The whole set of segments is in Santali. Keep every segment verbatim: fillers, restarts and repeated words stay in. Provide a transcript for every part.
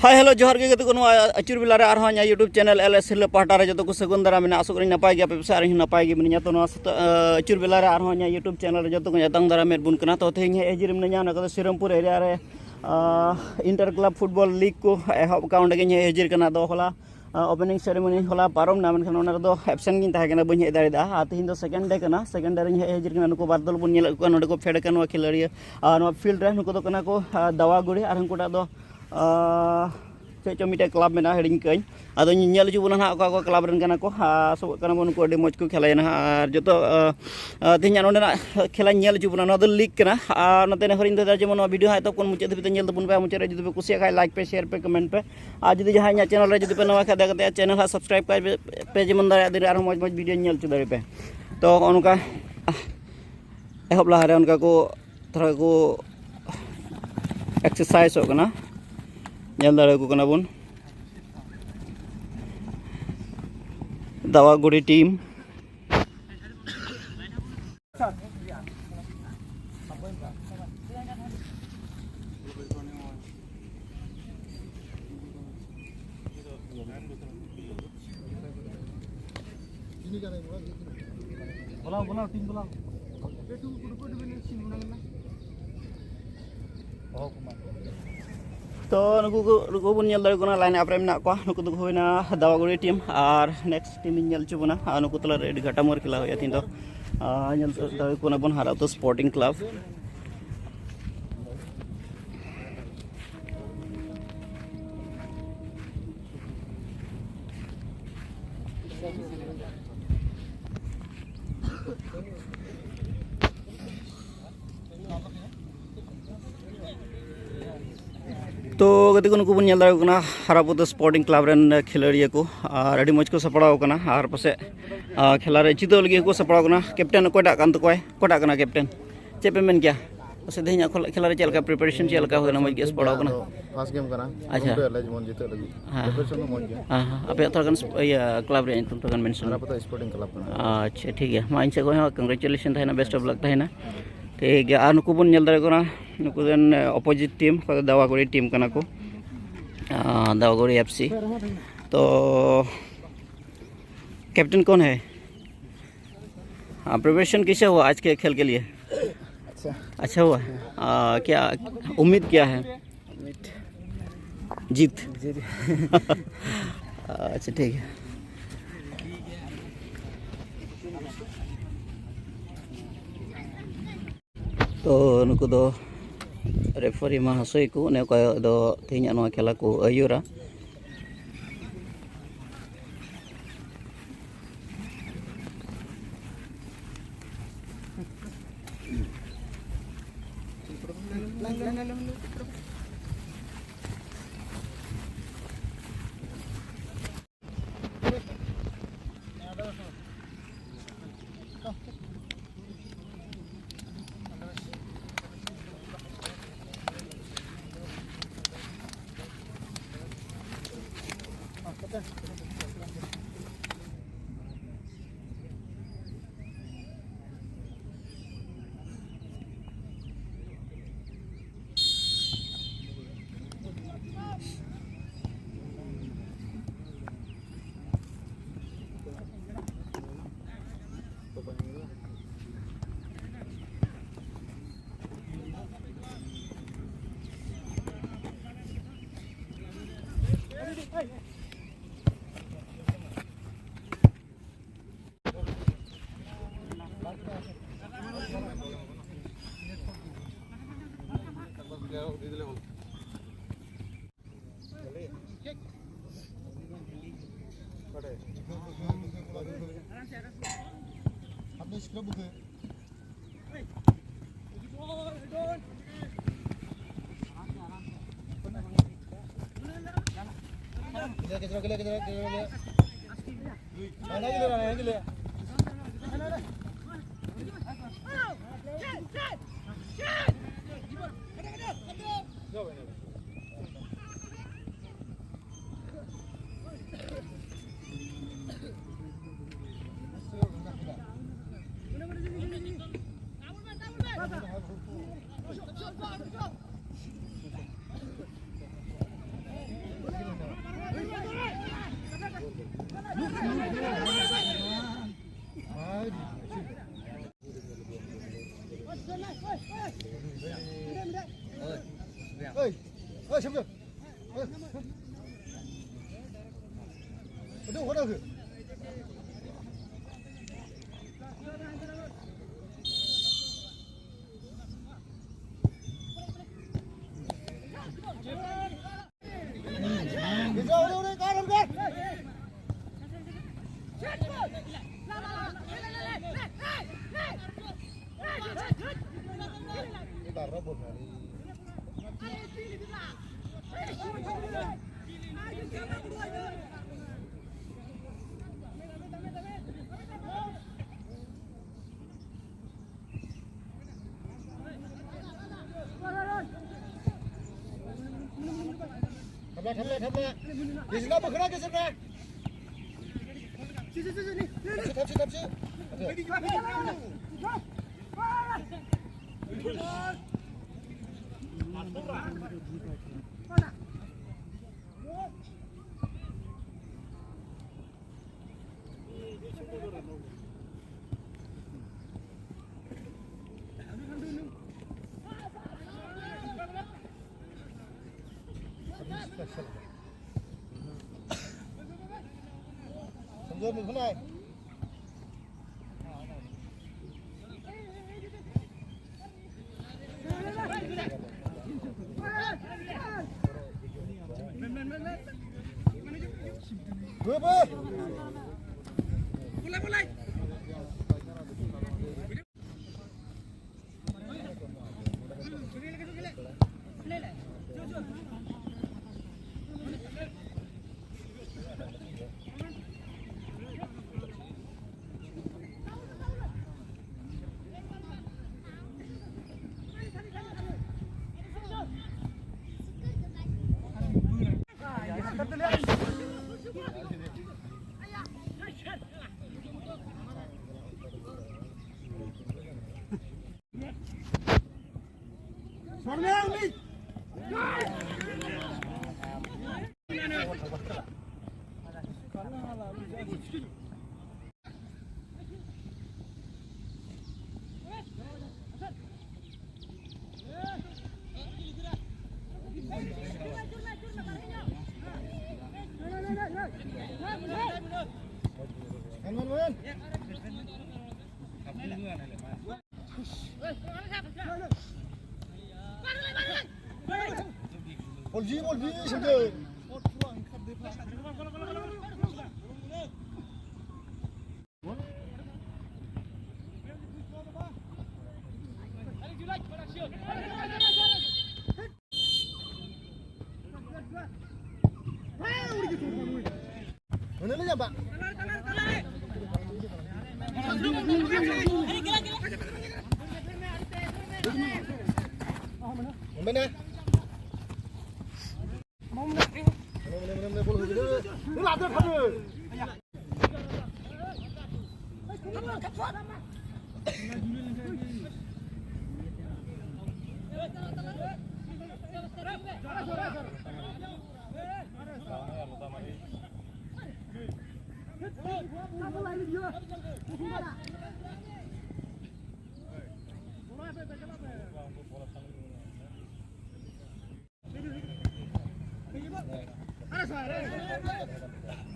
ᱦᱟᱭ, ᱦᱮᱞᱳ, ᱡᱚᱦᱟᱨ ᱜᱮ ᱜᱟᱛᱮ ᱠᱚ᱾ ᱱᱚᱣᱟ ᱟᱹᱪᱩᱨ ᱵᱮᱞᱟ ᱨᱮ ᱟᱨᱦᱚᱸ ᱤᱧᱟᱹᱜ YouTube ᱪᱮᱱᱮᱞ ᱮᱞ ᱮᱥ ᱦᱤᱨᱞᱟᱹ ᱯᱟᱦᱴᱟ ᱨᱮ ᱡᱚᱛᱚ ᱠᱚ ᱥᱟᱹᱜᱩᱱ ᱫᱟᱨᱟᱢ ᱢᱮᱱᱟᱜᱼᱟ᱾ ᱟᱥᱚᱜ ᱠᱟᱹᱱᱟᱹᱧ ᱱᱟᱯᱟᱭ ᱜᱮᱭᱟ ᱯᱮ ᱥᱮ ᱟᱨ ᱤᱧ ᱦᱚᱸ ᱱᱟᱯᱟᱭ ᱜᱮ ᱢᱤᱱᱟᱹᱧᱟ᱾ ᱛᱚ, ᱱᱚᱣᱟ ᱥᱮᱛᱟᱜ, ᱟᱹᱪᱩᱨ ᱵᱮᱞᱟ ᱨᱮ ᱟᱨᱦᱚᱸ ᱤᱧᱟᱹᱜ YouTube ᱪᱮᱱᱮᱞ ᱨᱮ ᱡᱚᱛᱚ ᱠᱚ ᱟᱛᱟᱝ ᱫᱟᱨᱟᱢ ᱮᱫ ᱵᱚᱱ ᱠᱟᱱᱟ᱾ ᱛᱚ, ᱛᱮᱦᱮᱧ ᱦᱮᱡ ᱦᱟᱹᱡᱤᱨ ᱢᱤᱱᱟᱹᱧᱟ ᱚᱱᱟ ᱠᱚᱫᱚ ᱥᱤᱨᱟᱢᱯᱩᱨ ᱮᱨᱤᱭᱟ ᱨᱮ, ᱟᱸ, ᱤᱱᱴᱟᱨ ᱠᱞᱟᱵᱽ ᱯᱷᱩᱴᱵᱚᱞ ᱞᱤᱜᱽ ᱠᱚ ᱮᱦᱚᱵ ᱟᱠᱟᱫ, ᱚᱸᱰᱮ ᱜᱮᱧ ᱦᱮᱡ ᱦᱟᱹᱡᱤᱨ ᱠᱟᱱᱟ᱾ ᱟᱫᱚ ᱦᱚᱞᱟ, ᱟᱸ, ᱳᱯᱮᱱᱤᱝ ᱥᱮᱨᱮᱢᱚᱱᱤ ᱦᱚᱞᱟ ᱯᱟᱨᱚᱢ ᱮᱱᱟ, ᱢᱮᱱᱠᱷᱟᱱ ᱚᱱᱟ ᱨᱮᱫᱚ ᱮᱵᱥᱮᱱᱴ ᱜᱤᱧ ᱛᱟᱦᱮᱸ ᱠᱟᱱᱟ, ᱵᱟᱹᱧ ᱦᱮᱡ ᱫᱟᱲᱮᱭᱟᱫᱟ᱾ ᱟᱨ ᱛᱮᱦᱮᱧ ᱫᱚ ᱥᱮᱠᱮᱱᱰ ᱰᱮ ᱠᱟᱱᱟ, ᱥᱮᱠᱮᱱᱰ ᱰᱮ ᱨᱮᱧ ᱦᱮᱡ ᱦᱟᱹᱡᱤᱨ ᱠᱟᱱᱟ᱾ ᱱᱩᱠᱩ ᱵᱟᱨ ᱫᱚᱞ ᱵᱚᱱ ᱧᱮᱞᱮᱫ ᱠᱚᱣᱟ, ᱱᱚᱸᱰᱮ ᱠᱚ ᱯᱷᱮᱰ ᱟᱠᱟᱱ ᱱᱚᱣᱟ ᱠᱷᱤᱞᱟᱲᱤᱭᱟᱹ᱾ ᱟᱨ ᱱᱚᱣᱟ ᱯᱷᱤᱞᱰ ᱨᱮ ᱱᱩᱠᱩ ᱫᱚ ᱠᱟᱱᱟ ᱠᱚ, ᱟᱸ, ᱫᱟᱣᱟᱜᱩᱲᱤ, ᱟᱨ ᱦᱟᱱᱠᱩᱴᱟᱜ ᱫᱚ, ᱟᱸ, ᱪᱮᱫ ᱪᱚ ᱢᱤᱫᱴᱮᱡ ᱠᱞᱟᱵᱽ ᱢᱮᱱᱟᱜᱼᱟ, ᱦᱤᱲᱤᱧ ᱠᱟᱹᱧ᱾ ᱟᱫᱚᱧ ᱧᱮᱞ ᱦᱚᱪᱚ ᱵᱚᱱᱟ ᱱᱟᱦᱟᱜ ᱚᱠᱟ ᱚᱠᱟ ᱠᱞᱟᱵᱽ ᱨᱮᱱ ᱠᱟᱱᱟ ᱠᱚ᱾ ᱟᱥᱚᱜ ᱠᱟᱱᱟ ᱵᱚᱱ ᱱᱩᱠᱩ ᱟᱹᱰᱤ ᱢᱚᱡᱽ ᱠᱚ ᱠᱷᱮᱞᱟᱭᱟ ᱱᱟᱦᱟᱜ᱾ ᱟᱨ ᱡᱚᱛᱚ, ᱟᱸ, ᱟᱸ, ᱛᱮᱦᱮᱧᱟᱜ ᱱᱚᱸᱰᱮᱱᱟᱜ ᱠᱷᱮᱞᱟᱧ ᱧᱮᱞ ᱦᱚᱪᱚ ᱵᱚᱱᱟ᱾ ᱱᱚᱣᱟ ᱫᱚ ᱞᱤᱜᱽ ᱠᱟᱱᱟ᱾ ᱟᱨ ᱱᱚᱛᱮ ᱱᱮᱦᱚᱨᱤᱧ ᱫᱚᱦᱚᱭᱟ ᱡᱮᱢᱚᱱ ᱱᱚᱣᱟ ᱵᱷᱤᱰᱤᱭᱳ ᱦᱟᱸᱜ ᱮᱛᱚᱦᱚᱵ ᱠᱷᱚᱱ ᱢᱩᱪᱟᱹᱫ ᱫᱷᱟᱹᱵᱤᱡ ᱛᱮ ᱧᱮᱞ ᱛᱟᱵᱚᱱ ᱯᱮ᱾ ᱟᱨ ᱢᱩᱪᱟᱹᱫ ᱨᱮ ᱡᱩᱫᱤ ᱯᱮ ᱠᱩᱥᱤᱭᱟᱜ ᱠᱷᱟᱡ ᱞᱟᱭᱤᱠ ᱯᱮ, ᱥᱮᱭᱟᱨ ᱯᱮ, ᱠᱚᱢᱮᱱᱴ ᱯᱮ᱾ ᱟᱨ ᱡᱩᱫᱤ ᱡᱟᱦᱟᱸᱭ ᱤᱧᱟᱹᱜ ᱪᱮᱱᱮᱞ ᱨᱮ ᱡᱩᱫᱤ ᱯᱮ ᱱᱟᱣᱟ ᱠᱷᱟᱡ ᱫᱟᱭᱟ ᱠᱟᱛᱮ ᱪᱮᱱᱮᱞ ᱦᱟᱸᱜ ᱥᱟᱵᱥᱠᱨᱟᱭᱤᱵᱽ ᱠᱟᱜ ᱯᱮ, ᱯᱮ ᱡᱮᱢᱚᱱ ᱫᱟᱲᱮᱭᱟᱜ ᱫᱤᱱ ᱨᱮ ᱟᱨᱦᱚᱸ ᱢᱚᱡᱽ ᱢᱚᱡᱽ ᱵᱷᱤᱰᱤᱭᱳᱧ ᱧᱮᱞ ᱦᱚᱪᱚ ᱫᱟᱲᱮᱭᱟᱯᱮ᱾ ᱛᱚ, ᱦᱚᱸᱜᱼᱚ ᱱᱚᱝᱠᱟ ᱮᱦᱚᱵ ᱞᱟᱦᱟᱨᱮ ᱚᱱᱠᱟ ᱠᱚ ᱛᱷᱚᱲᱟ ᱠᱚ ᱮᱠᱥᱟᱨᱥᱟᱭᱤᱡᱚᱜ ᱠᱟᱱᱟ, ᱧᱮᱞ ᱫᱟᱲᱮᱭᱟᱠᱚ ᱠᱟᱱᱟ ᱵᱚᱱ ᱫᱟᱣᱟᱜᱩᱲᱤ ᱴᱤᱢ᱾ ᱵᱚᱞᱟᱣ, ᱵᱚᱞᱟᱣ, ᱴᱤᱢ ᱵᱚᱞᱟᱣ᱾ ᱛᱚ, ᱱᱩᱠᱩ ᱠᱚ, ᱱᱩᱠᱩ ᱵᱚᱱ ᱧᱮᱞ ᱫᱟᱲᱮᱭᱟᱠᱚ ᱠᱟᱱᱟ, ᱞᱟᱭᱤᱱ ᱟᱯ ᱨᱮ ᱢᱮᱱᱟᱜ ᱠᱚᱣᱟ᱾ ᱱᱩᱠᱩ ᱫᱚᱠᱚ ᱦᱩᱭᱱᱟ ᱫᱟᱣᱟᱜᱩᱲᱤ ᱴᱤᱢ᱾ ᱟᱨ ᱱᱮᱠᱥᱴ ᱴᱤᱢ ᱤᱧ ᱧᱮᱞ ᱦᱚᱪᱚ ᱵᱚᱱᱟ᱾ ᱟᱨ ᱱᱩᱠᱩ ᱛᱟᱞᱟᱨᱮ ᱟᱹᱰᱤ ᱜᱷᱟᱴᱟᱢᱟᱨ ᱠᱷᱮᱞᱟ ᱦᱩᱭᱩᱜᱼᱟ ᱛᱤᱦᱤᱧ ᱫᱚ᱾ ᱟᱨ ᱧᱮᱞ ᱫᱟᱲᱮᱭᱟᱠᱚ ᱠᱟᱱᱟ ᱵᱚᱱ ᱦᱟᱨᱟᱣᱛᱟ ᱥᱯᱳᱨᱴᱤᱝ ᱠᱞᱟᱵᱽ᱾ ᱛᱚ ᱜᱟᱛᱮ ᱠᱚ, ᱱᱩᱠᱩ ᱵᱚᱱ ᱧᱮᱞ ᱫᱟᱲᱮᱭᱟᱠᱚ ᱠᱟᱱᱟ ᱦᱟᱨᱟᱯᱩᱛᱟᱹ ᱥᱯᱳᱨᱴᱤᱝ ᱠᱞᱟᱵᱽ ᱨᱮᱱ ᱠᱷᱤᱞᱟᱹᱲᱤᱭᱟᱹ ᱠᱚ, ᱟᱨ ᱟᱹᱰᱤ ᱢᱚᱡᱽ ᱠᱚ ᱥᱟᱯᱲᱟᱣ ᱟᱠᱟᱱᱟ᱾ ᱟᱨ ᱯᱟᱥᱮᱡ, ᱟᱨ, ᱠᱷᱮᱞᱟ ᱨᱮ ᱡᱤᱛᱟᱹᱣ ᱞᱟᱹᱜᱤᱫ ᱦᱚᱸᱠᱚ ᱥᱟᱯᱲᱟᱣ ᱟᱠᱟᱱᱟ᱾ ᱠᱮᱯᱴᱮᱱ ᱚᱠᱚᱭᱴᱟᱜ ᱠᱟᱱ ᱛᱟᱠᱚᱣᱟᱭ? ᱚᱠᱚᱭᱴᱟᱜ ᱠᱟᱱᱟ ᱠᱮᱯᱴᱮᱱ? ᱪᱮᱫ ᱯᱮ ᱢᱮᱱ ᱠᱮᱭᱟ? ᱯᱟᱥᱮᱡ ᱛᱮᱦᱮᱧᱟᱜ ᱠᱷᱮᱞᱟ ᱨᱮ ᱪᱮᱫ ᱞᱮᱠᱟ ᱯᱨᱤᱯᱟᱨᱮᱥᱚᱱ, ᱪᱮᱫ ᱞᱮᱠᱟ ᱦᱩᱭᱱᱟ? ᱢᱚᱡᱽ ᱜᱮ ᱥᱟᱯᱲᱟᱣ ᱠᱟᱱᱟ? ᱯᱷᱟᱥᱴ ᱜᱮᱢ ᱠᱟᱱᱟ᱾ ᱟᱪᱪᱷᱟ᱾ ᱨᱩᱢ ᱨᱮ ᱟᱞᱮ ᱡᱮᱢᱚᱱ ᱡᱤᱛᱟᱹᱜ ᱞᱟᱹᱜᱤᱫ᱾ ᱦᱮᱸ᱾ ᱯᱨᱤᱯᱟᱨᱮᱥᱚᱱ ᱫᱚ ᱢᱚᱡᱽ ᱜᱮᱭᱟ᱾ ᱦᱮᱸ, ᱦᱮᱸ᱾ ᱟᱯᱮᱭᱟᱜ ᱛᱷᱚᱲᱟ ᱜᱟᱱ, ᱤᱭᱟᱹ, ᱠᱞᱟᱵᱽ ᱨᱮᱭᱟᱜ ᱧᱩᱛᱩᱢ ᱛᱷᱚᱲᱟ ᱜᱟᱱ ᱢᱮᱱᱥᱚᱱ ᱢᱮ᱾ ᱦᱟᱨᱟᱯᱟᱛᱟ ᱥᱯᱳᱨᱴᱤᱝ ᱠᱞᱟᱵᱽ ᱠᱟᱱᱟ᱾ ᱟᱪᱪᱷᱟ, ᱴᱷᱤᱠ ᱜᱮᱭᱟ᱾ ᱢᱟ, ᱤᱧ ᱥᱮᱫ ᱠᱷᱚᱱ ᱦᱚᱸ ᱠᱚᱝᱜᱨᱮᱪᱩᱞᱮᱥᱚᱱ ᱛᱟᱦᱮᱱᱟ, ᱵᱮᱥᱴ ᱚᱯᱷ ᱞᱟᱠ ᱛᱟᱦᱮᱱᱟ᱾ ᱴᱷᱤᱠ ᱜᱮᱭᱟ, ᱟᱨ ᱱᱩᱠᱩ ᱵᱚᱱ ᱧᱮᱞ ᱫᱟᱲᱮᱭᱟᱠᱚ ᱠᱟᱱᱟ, ᱱᱩᱠᱩ ᱨᱮᱱ, ᱚᱯᱳᱡᱤᱴ ᱴᱤᱢ, ᱚᱠᱚᱭ ᱫᱚ ᱫᱟᱣᱟᱜᱩᱲᱤ ᱴᱤᱢ ᱠᱟᱱᱟ ᱠᱚ᱾ हाँ, दावगोड़ी एफसी। तो कैप्टन कौन है? हाँ, प्रिपरेशन कैसे हुआ आज के खेल के लिए? अच्छा। अच्छा हुआ। आ, क्या उम्मीद क्या है? जीत। जीत। अच्छा, ठीक है। ᱛᱚ ᱱᱩᱠᱩ ᱫᱚ ᱨᱮᱯᱷᱟᱨᱤ ᱢᱟᱦᱟᱥᱚᱭ ᱠᱚ, ᱚᱱᱮ ᱚᱠᱟ ᱫᱚ ᱛᱮᱦᱮᱧᱟᱜ ᱱᱚᱣᱟ ᱠᱷᱮᱞᱟ ᱠᱚ ᱟᱹᱭᱩᱨᱟ᱾ ᱳᱭ, ᱳᱭ, ᱥᱟᱢᱡᱚᱱ᱾ ᱳᱭ᱾ ᱟᱹᱰᱤ ᱦᱚᱲ ᱟᱹᱜᱩ᱾ ᱵᱤᱡᱚᱭ, ᱩᱨᱮ, ᱩᱨᱮ, ᱠᱟᱨ ᱦᱚᱲ ᱜᱮ᱾ ᱴᱷᱟᱯᱞᱟ, ᱴᱷᱟᱯᱞᱟ, ᱴᱷᱟᱯᱞᱟ᱾ ᱠᱤᱥᱱᱟ ᱵᱟᱠᱷᱨᱟ ᱠᱤᱥᱱᱟ᱾ ᱛᱷᱟᱯᱥᱤ, ᱛᱷᱟᱯᱥᱤ, ᱛᱷᱟᱯᱥᱤ᱾ ᱥᱚᱧᱡᱚᱭ ᱢᱤᱫ ᱠᱷᱚᱱᱟᱭ᱾ ᱵᱟᱹᱭ ᱵᱟᱹᱭ᱾ Bolji, bolji, şimdi. Mana lu, Pak? Mana?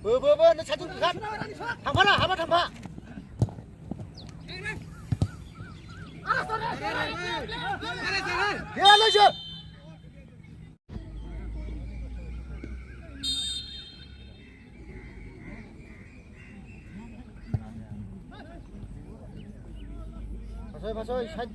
Bo, bo, bo, ni satu kan. Hampa lah, hampa, hampa. Dia lu je. Pasoi, pasoi, side.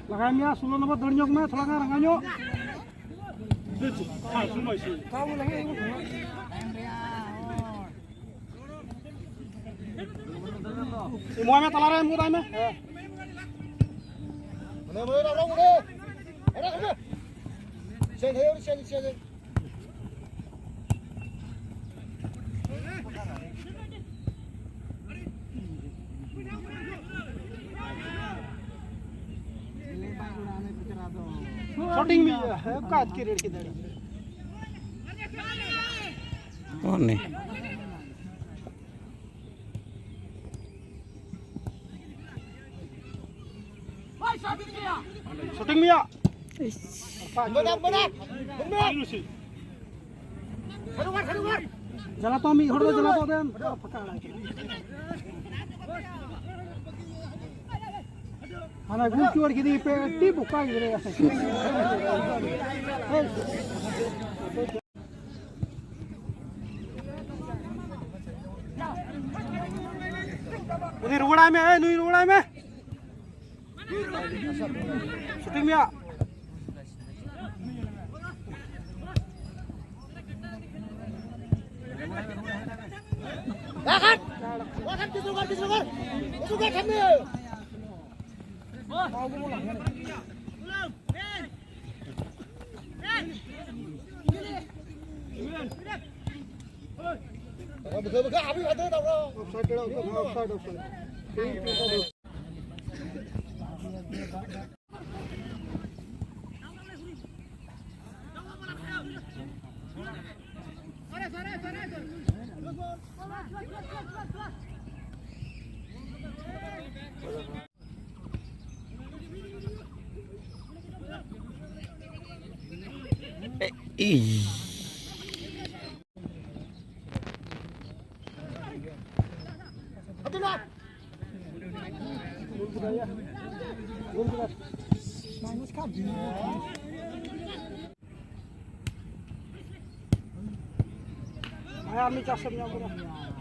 ᱞᱟᱜᱟᱭ ᱢᱮᱭᱟ, ᱥᱳᱞᱳ ᱱᱚᱢᱵᱚᱨ ᱫᱟᱹᱲ ᱧᱚᱜ ᱢᱮ, ᱛᱷᱚᱲᱟ ᱜᱟᱱ ᱨᱟᱸᱜᱟᱣ ᱧᱚᱜ᱾ ᱮᱢᱚᱜ ᱢᱮ, ᱛᱟᱞᱟᱨᱮ ᱮᱢ ᱜᱚᱫᱟᱭ ᱢᱮ᱾ ᱦᱮᱸ᱾ ᱥᱚᱴᱤᱝ ᱢᱤᱫ ᱚᱠᱟ ᱟᱛᱠᱤ ᱨᱮᱲ ᱠᱮᱫᱟ᱾ ᱚᱱᱮ᱾ ᱥᱚᱴᱤᱝ ᱢᱤᱭᱟ᱾ ᱡᱟᱞᱟ ᱛᱚ ᱢᱤᱫ ᱦᱚᱲ ᱫᱚ ᱡᱟᱞᱟ ᱛᱚ ᱫᱮᱱ᱾ ᱦᱟᱱᱟ ᱜᱩᱞ ᱪᱩᱣᱟᱹᱲ ᱠᱮᱫᱮ ᱯᱮ, ᱟᱹᱰᱤ ᱵᱚᱠᱟ ᱜᱤᱫᱽᱨᱟᱹ᱾ ᱩᱱᱤ ᱨᱩᱣᱟᱹᱲᱟᱭ ᱢᱮ, ᱮᱭ, ᱱᱩᱭ ᱨᱩᱣᱟᱹᱲᱟᱭ ᱢᱮ᱾ ᱥᱩᱴᱤᱝ ᱢᱮᱭᱟ᱾ ᱵᱟᱠᱷᱟᱱ, ᱵᱟᱠᱷᱟᱱ ᱠᱤᱪᱷᱩ ᱜᱟᱱ, ᱠᱤᱪᱷᱩ ᱜᱟᱱ, ᱠᱤᱪᱷᱩ ᱜᱟᱱ ᱥᱟᱢᱱᱮ᱾ Offside, offside, offside. ᱦᱮᱸ, ᱟᱨ ᱢᱤᱫ ᱪᱟᱥ ᱮᱢ ᱧᱟᱢ ᱠᱮᱫᱟ᱾